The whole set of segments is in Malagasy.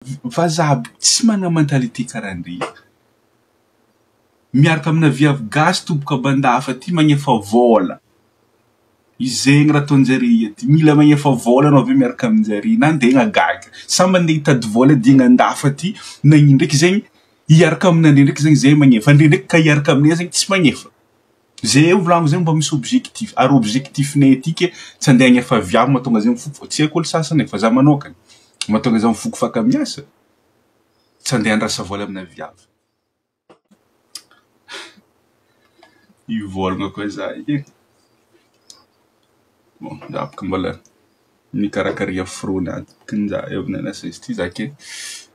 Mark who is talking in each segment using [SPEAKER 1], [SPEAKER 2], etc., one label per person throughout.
[SPEAKER 1] Vazaha aby tsy manana mentalité karaha ndre. Miaraka amina viavy gasy tompoko abandafy aty magnefa vôla. Izegny raha ataonjare aty. Mila magnefa vôla anao avy eo miaraka aminjare na antegna gaga. Samby andeha hitady vôla diagna andafy aty nagnino ndraiky zegny hiaraka aminandre ndraiky zegny zay magnefa. Andre ndraiky ka hiaraka aminay zegny tsy magnefa. Zay eo volagno zegny mba misy objectif ary objectif-nay aty ke tsy andeha hagnefa viavy mahatonga zay mifoko fa tsy haiko olo sasany e fa za manokana mahatonga za mifoko faka miasa tsy andeha handrasa vôla amina viavy. Hivôlagna koa za e. Bon, za bôka mbola nikarakara afro-na ato kinja eo avy nanasa izy ty za ke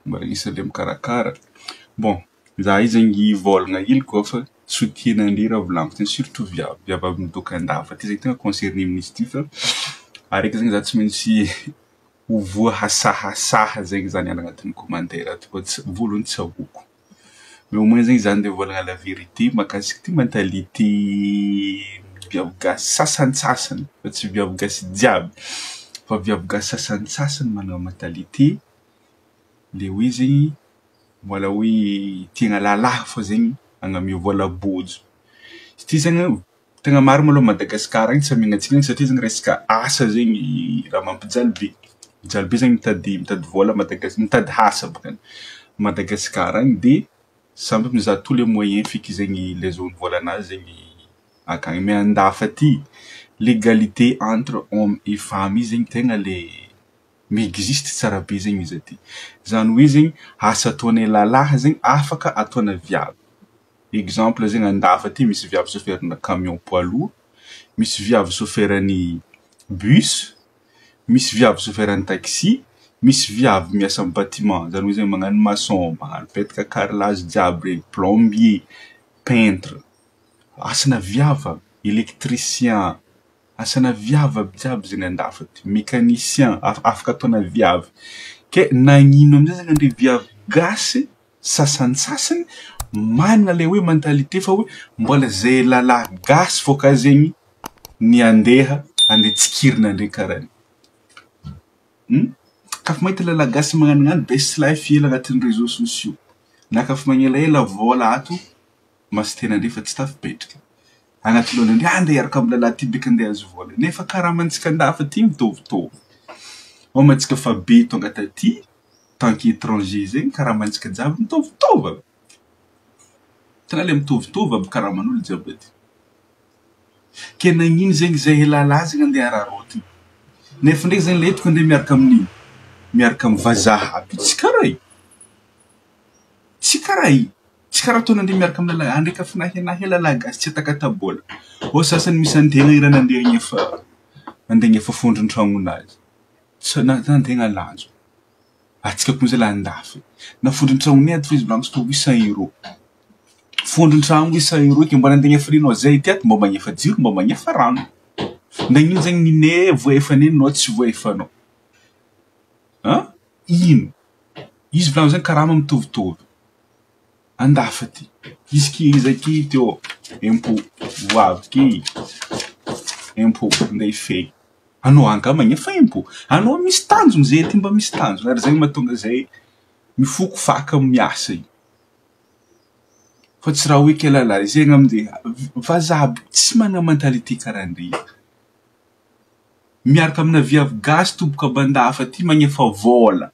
[SPEAKER 1] mbola agnisan'le mikarakara. Bon, za io zegny hivôlagna hely koa fa soutien-ndre raha volagniko ty surtout viavy, viavy avy midôka andafy aty zegny tegna concerné amin'izy ty fa araiky zegny za tsy maintsy ho voahasahasaha zegny za niala agnatin'ny commentaire ato fa tsy voalohany tsy ahoako. Mais au moins zegny za andeha hivôlagna la vérité mahakasiky ty mentalité viavy gasy sasantsasany fa tsy viavy gasy jiaby fa viavy gasy sasantsasany manana mentalité le hoe zegny mbola hoe tiagna lalahy fô zegny agnamia vôla bôjo. Izy ty zegny tegna marina malôha Madagasikara agny tsy amiagna antsika satria zegny resaka asa zegny raha mampijaly be. Mijaly be zegny mitady mitady vôla Madagas- mitady asa bôkany Madagasikara agny de samby mizaha tous les moyens feky zegny le azahoany vôlanazy zegny akagny. Mais andafy aty l'égalité entre homme et femme io zegny tegna le mi-existe tsara be zegny izy aty. Zany hoe zegny asa ataonay lalahy zegny afaka ataona viavy. Exemple zegny andafy aty misy viavy chauffeur-na camion poids lourd, misy viavy chauffeur-n'ny bus, misy viavy chauffeur-n'ny taxi, misy viavy miasa amin'ny bâtiment zany hoe zegny magnano maçon, magnano petaka carrelage jiaby regny, plombier, peintre, asana viavy aby, électricien, asana viavy aby jiaby zegny andafy aty, mécanicien af- afaka ataona viavy. Ke nagnino amizay zegny andre viavy gasy sasantsasany manana le hoe mentalité fa hoe mbola zay lalahy gasy fô ka zegny ny andeha andeha tsikirina andre karaha io. Hmm? Kafa mahita lalahy gasy magnanognano best life hely agnatin'ny réseaux sociaux na kafa magnelaela vôla ato masy-tenandre fa tsy tafipetraka. Agnaty lohanandre ah andeha hiaraka amin'ny lalahy ty beka andeha hahazo vôla nefa karamantsika andafy aty mitovitovy. Homantsika fa be tonga taty tant qu'étranger zegny karamantsika jiaby mitovitovy aby. Tegna le mitovitovy aby karaman'olo jiaby aty. Ke nagnino zegny zahay lalahy zegny andeha araraotigny nefa ndraiky zegny le etiko andeha miaraka amin'ny miaraka amin'ny vazaha aby tsy karaha io. Tsy karaha io. Tsy karaha ataonandre miaraka amin'ny lalahy andre kafa nahianahy lalahy gasy tsy atakata-bôla. Ô sasany misy antegna ira nandeha agnefa nandeha agnefa fondron-tragnonazy. Tsy na antegna lanjo. Antsika koa zalahy andafy. Na fondron-tragnonay ato fa izy volagno huit cent euros. Fondron-tragno huit cent euros ke mbola andeha agnefa ninao zay ty ato mba magnefa jiro mba magnefa rano. Nagnino zegny ninay voaefanay ninao tsy voaefanao? An? Ino? Izy volagno zegny karama mitovitovy. Andafy aty. Izy ke izy aky teo impôt ho avy ke impôt andeha hifehy. Anao angaha magnefa impôt? Anao misy tanjony zay aty mba misy tanjony ary zegny mahatonga zay mifoko faka miasa io. Fa tsy raha hoe ke lalahy zegny amizay vazaha aby tsy manana mentalité karaha ndre. Miaraka amina viavy gasy tompoko abandafy aty magnefa vôla.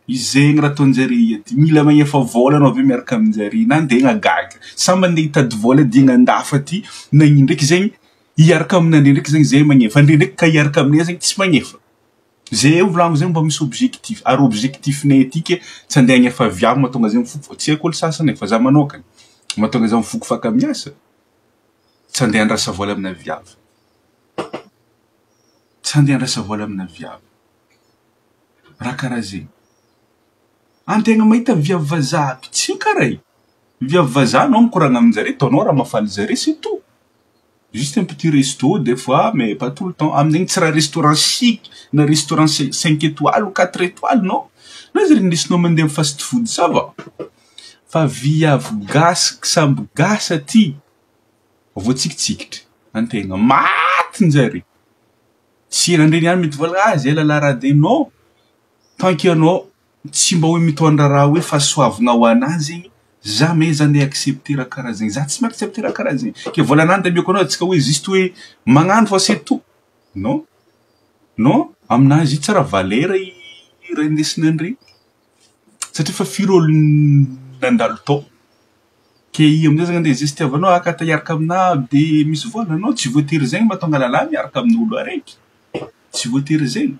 [SPEAKER 1] Izegny raha ataonjare aty. Mila magnefa vôla anao avy eo miaraka aminjare na antegna gaga. Samby andeha hitady vôla diagna andafy aty nagnino ndraiky zegny hiaraka aminandre ndraiky zegny zay magnefa. Andre ndraiky ka hiaraka aminay zegny tsy magnefa. Zay eo volagno zegny mba misy objectif ary objectif-nay aty ke tsy andeha hagnefa viavy mahatonga zay mifoko fa tsy haiko olo sasany e fa za manokana mahatonga za mifoko faka miasa tsy andeha handrasa vôla amina viavy. Tsy andeha handrasa vôla amina viavy. Raha karaha zegny. Antegna mahita viavy vazaha aby tsy karaha io. Viavy vazaha anao mikoragna aminjare ataonao raha mahafaly zare c'est tout. Juste un petit resto des fois mais pas tout le temps. Amin'igny tsy raha restaurant chic na restaurant cinq étoiles ou quatre étoiles non. Na izy indesinao mandeha amin'ny fast food ça va. Fa viavy gasy samby gasy aty voatsikitsikitra antegna matin-jare. Tsy randreny ihany mety vola ah zay lalahy raha de non. Tant que anao. Tsy mba hoe mitondra raha hoe fahasoavagna ho anah zegny, jamais za ndeha accepter raha karaha zegny, za tsy mi-accepter raha karaha zegny. Ke vôlanah ndeha ameko anao antsika hoe juste hoe magnano fa c'est tout, non, non, aminahy izy io tsara valeur i raha indesinandre satria fa firy ôlo nandalo tao, ke i amizay zany andeha juste tiavanao ah ka te hiaraka aminahy de misy vôla, non tsy voatery zegny mahatonga lalahy miaraka amin'olo araiky, tsy voatery zegny.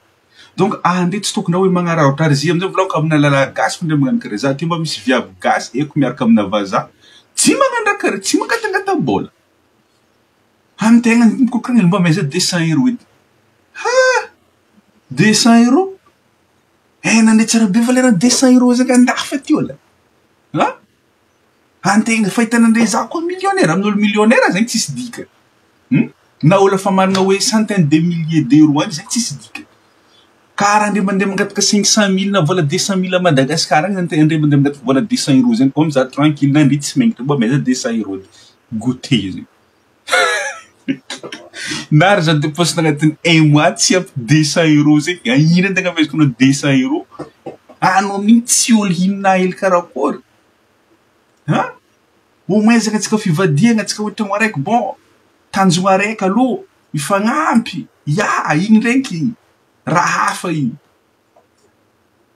[SPEAKER 1] Donc andeha tsy tokony hoe magnararaotra ary izy amizay volaniko amina lalahy gasy fa ndre magnano karaha za ty mba misy viavy gasy eko miaraka amina vazaha tsy magnano raha karaha tsy mangatangata-bola amy tegna mikokorana mba amaiza 200 euros edy ha 200 euros eh nandeha tsara be valeur 200 euros zegny andafy aty ola ha Antegna fahitana andre za koa millionnaire, amin'olo millionnaire zegny tsisy dikany hum, na olo efa manana hoe centaine de milliers d'euros agny zegny tsisy dikany, ka raha andre mandeha mangataka 500 mille na vola 200 mille à Madagascar agny zany andre mandeha mangataka vola 200 euros zegny comme za tranquille na andre tsy magnitra mba amaiza 200 euros goûter zegny na argent de poche agnatin'ny un mois tsy ampy 200 euros zegny ino antegna amezako anao 200 euros anao amin'igny tsy olo hinana hely karakory. An! Au moins zegny antsika fivadiagna antsika hoe tragno araiky bon tanjogno araiky aloha mifagnampy ya igny ndraiky raha hafa igny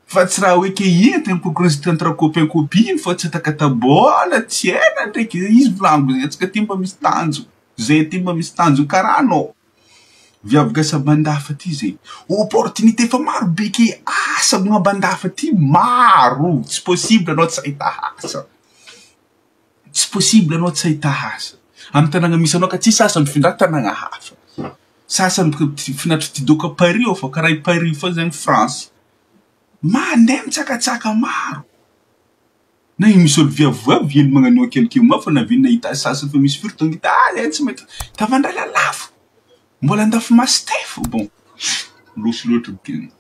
[SPEAKER 1] fa tsy raha hoe ke entigny mi-concurrence entre copain copine fa tsy atakata-bôla tsy haina ndraiky izy volaniko zegny antsika ty mba misy tanjogno zay ty mba misy tanjogno karaha anao viavy gasy ambandafy aty zegny opportunité efa maro be ke asa ambandafy aty maro tsy possible anao tsy ahita asa tsy possible anao tsy ahita asa amy tanàgna misy anao ka tsisy asa mifindra tanàgna hafa sasany finaritra ty dôka Paris ao fô karaha i Paris fô zegny France mandeha mitsakatsaka maro na io misy olo viavivavy hely magnano io quelques mois fa navy nahita sasany fa misy firy tonga hita ah zay tsy mahita tavandrala lafo mbola andafy mastef bon loso loatra bokeny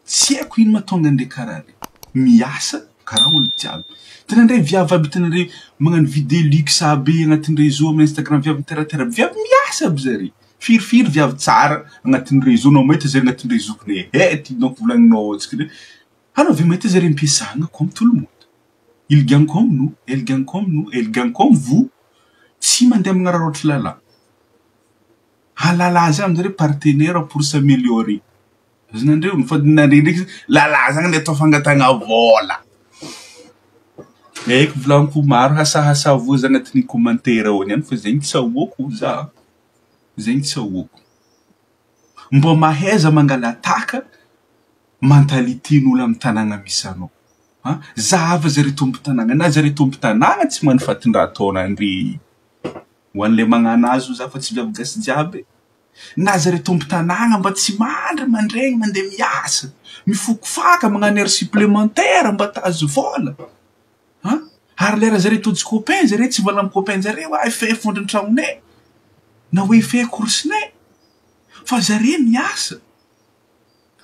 [SPEAKER 1] tsy haiko ino mahatonga andre karaha regny miasa karaha olo jiaby tena ndray viavy aby hitanandre magnano vie de luxe aby agnatin'ny réseau amin'ny Instagram viavy miteratera viavy miasa aby zare firifiry viavy tsara agnatin'ny réseau anao mahita zare agnatin'ny réseau kone eh ty donc volagninao antsika ndray anao avy mahita zare ampiasagna comme tout le monde il gagne comme nous elle gagne comme nous elle gagne comme vous tsy mandeha magnararaotry lalahy halala zay amizare partenaire pour s'améliorer azonandreo fa nandre ndraiky lalahy zany atao fangatahana vôla haiko volaniko maro hasahasa voa agnatin'ny commentaire ao niany fa zegny tsy ahoako za zegny tsy ahoako mbô mahaiza mangalataka mentalité-n'olo amy tanàgna misy anao a zahava zare tompon-tanàgna na zare tompon-tanàgna tsy magnano fatin-draha ataonandre ho an'le magnano azy za fa tsy viavy gasy jiaby na zare tompon-tanàgna mba tsy mandry mandraigny mandeha miasa mifokofaka magnano heure supplémentaire mba tahazo vôla a ary lera zare tojo copain zare tsy mbola amy copain zareo ah efa fondrony tragnonay na hoe efa course-nay fa zare miasa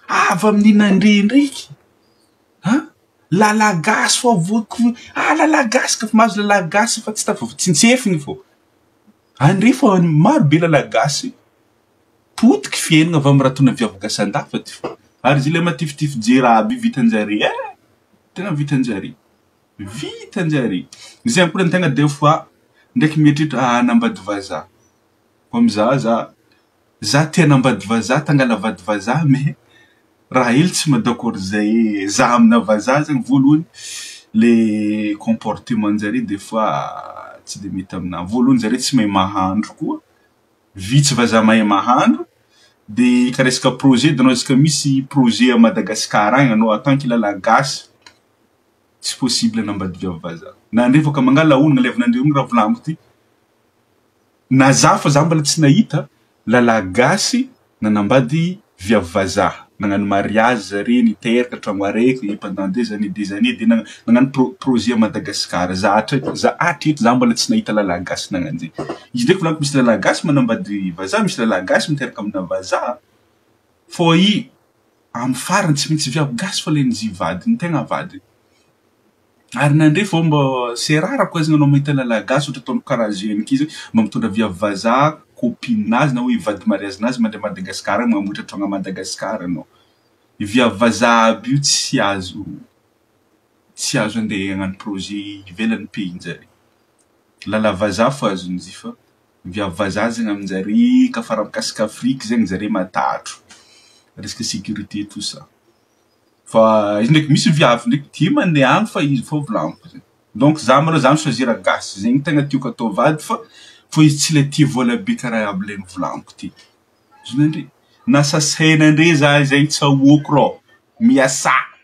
[SPEAKER 1] avy amin'inandre ndraiky a lalahy gasy fô voky ah lalahy gasy ka fa mahazo lalahy gasy fa tsy tafa tsintsefiny fô andre fô maro be lalahy gasy potiky fiainana avy amy raha ataona viavy gasy andafy aty fô ary izy le matifitify jery aby io vitanjare eh tegna vitanjare vitanjare zay koa tegna des fois ndraiky mieritreritra ah hanambady vazaha comme za za tia hanambady vazaha tangala vady vazaha mais raha hely tsy ma-d'accord zay za amina vazaha zegny voalohany le comportement-njare des fois tsy de mety aminahy voalohany zare tsy mahay mahandro koa vitsy vazaha mahay mahandro de ka resaka projet de anao isaka misy projet à Madagascar agny anao en tant que lalahy gasy tsy possible hanambady viavy vazaha na andre afaka mangala olona alevanandreo igny raha volaniko ty na za fa za mbola tsy nahita lalahy gasy nanambady viavy vazaha nagnano mariage zare niteraka tragno araiky pendant des années des années de nagnano projet à Madagascar za hatreto za hatreto za mbola tsy nahita lalahy gasy nagnano zegny izy ndraiky volaniko misy lalahy gasy manambady vazaha misy lalahy gasy miteraka amina vazaha fô i amy farany tsy maintsy viavy gasy fô alain'izy vadiny tegna vadiny ary nandre fô mbô c'est rare koa zegny anao mahita lalahy gasy ohatra ataony karaha jeune ky zegny mba mitondra viavy vazaha copine-nazy na hoe vady mariage-nazy mandeha Madagascar agny mamoatra tragno à Madagascar anao. Viavy vazaha aby io tsy azo tsy azo andeha hagnano projet ivelan'ny pays-njare. Lala vazaha fo azon'izy fa viavy vazaha zegny aminjare ka fa raha mikasika Afrique zegny zare matatro resaka sécurité tout ça. Fa izy ndraiky misy viavy ndraiky tia mandeha agny fa izy fô volagniko zegny. Donc za malôha za mi-choisir gasy zegny tegna tiako atao vady fa fô izy tsy le tia vôla be karaha aby le nivolagniko ty. Azonandre? Na sasainandre za zegny tsahoako rô, miasà.